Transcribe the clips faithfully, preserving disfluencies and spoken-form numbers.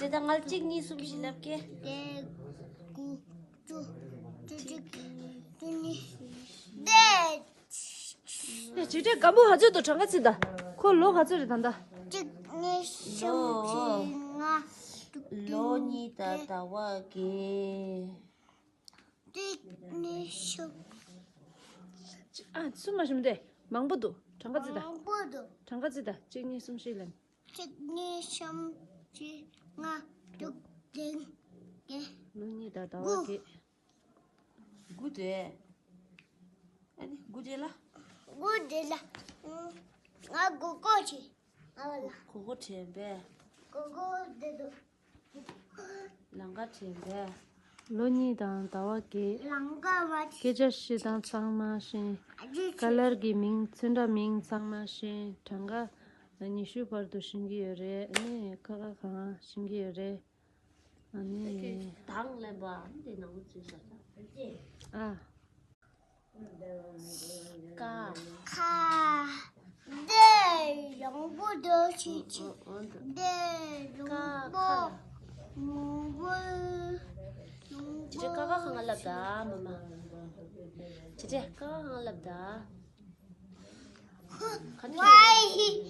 དེ་ད་ང་གཅིག་གཉིས་གསུམ་བཞི་ལབ་ཀྱེ། དེ་དགུ་བཅུ་བཅུ་གཅིག་བཅུ་གཉིས། དེ། ཡ་བྱེད་འདྲེ་སྒམ་པོ་ཧ་ཚོད་དུ་གྲངས་ཀ་ཚིག་ད། ཁོ་ལོ་ག་ཚོད་རེད་ད་ད། གཅིག་གཉིས་གསུམ་བཞི་ལྔ་དྲུག་ལོ་གཉིས་དང་ཟླ་བ་བརྒྱད། གཅིག་གཉིས་གསུམ། ཨ་གསུམ་མ་ཞུམ་དེ་མང་པོ་འདུག་གྲངས་ཀ་ཚིག་ད། མང་པོ་འདུག་གྲངས་ཀ་ཚིག་ད། གཅིག་གཉིས་གསུམ་བཞི་ལབ། གཅིག་གཉིས་གསུམ་བཞི་ལྔ་དྲུག་བདུན་བརྒྱད། ལོ་གཉིས་དང་ཟླ་བ་དགུ། བརྒྱད། དགུ་རེད། ཨ་ནི་དགུ་རེད་ལ། དགུ་རེད་ལ། ང་དགུ་གོ་ཆེ། ང་ལ། དགུ་གོ་དྲན་པས། དགུ་གོ་དེ་དུ། ལང་ཀ་དྲན་པས། ལོ་གཉིས་དང་ཟླ་བ་བརྒྱད། ལང་ཀ་མ་ཆེ། སྐད་ཆ་བཤད་སྟངས་ཚང་མ་ཤེས། ཨ་ཅེ་ཆེ། ཀ་ལར་གྱི་མིང་ཚོན་ཁྲ་མིང་ཚང་མ་ཤེས། གྲངས་ཀ་ཉི་ཤུ་བར་དུ་ཤེས་ཀྱི་ཡོད་རེད། ཨ་ནི་ཀ་ཁ་གང་ཤེས་ཀྱི་ཡོད་རེད། ཨ་ནི། དང་ལེན་པ་འདི་ནང་བཙུད་བྱ་ས། ཨ། ཀ། ཁ། འདི་ཡང་པོ་འདི་ཆི་ཆི། འདི་ཡང་པོ། མང་པོ། ཅི་ཅི་ཀ་ཁ་གང་ལབ་ད་མ་མ། ཅི་ཅི་ཀ་ཁ་གང་ལབ་ད། ག་འདྲ།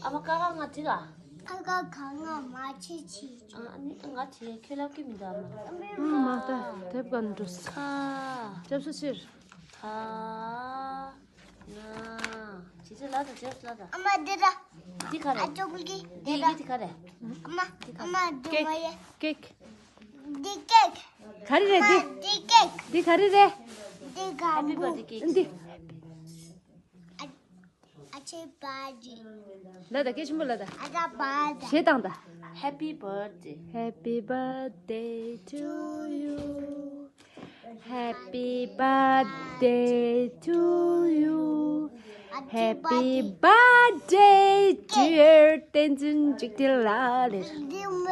ཨ་མ་ཀ་ཁ་ང་དྲི་ག་ཀ་ཁ་ག་ང་མ་ཆེ་ཆེ། ཨ་ནི་ང་དྲི་ཁྱོད་ལབ་ཀྱི་མི་འདུག་ཨ་མ། ཨ་མ་ད་དེབ་ག་འགྲོ་ས། ཁ། ཅབ་སུ་ཕྱིར། ཁ། ང་། ཅི་ཅི་ལ་ད་ཅབ་སུ་ལ་ད། ཨ་མ་འདི་ད། འདི་ག་རེད། ཨ་ཅོག་གི་འདི་འདི་ད། འདི་ག་རེད། ཨ་མ་འདི་ག་ཨ་མ་འདི་ཀེག་མ་ཡེ། ཀེག་འདི་ཀེག་ག་རེ་རེད་འདི། ཨ་མ་འདི་ཀེག་འདི་ག་རེ་རེད། འདི་ག Happy པོ། Birthday cake འདི། ཨ་ཨ་ཅེ་པ་ཏི། ལ་ད་སྐད་ཆེན་པོ་ལ་ད། ཨ་ད་པ་ཏི། ཞེས་དང་ད། Happy birthday. Happy birthday to you. Happy birthday to you. Happy birthday dear བསྟན་འཛིན་འཇིགས་བྲལ་ལགས། འདི་མེ།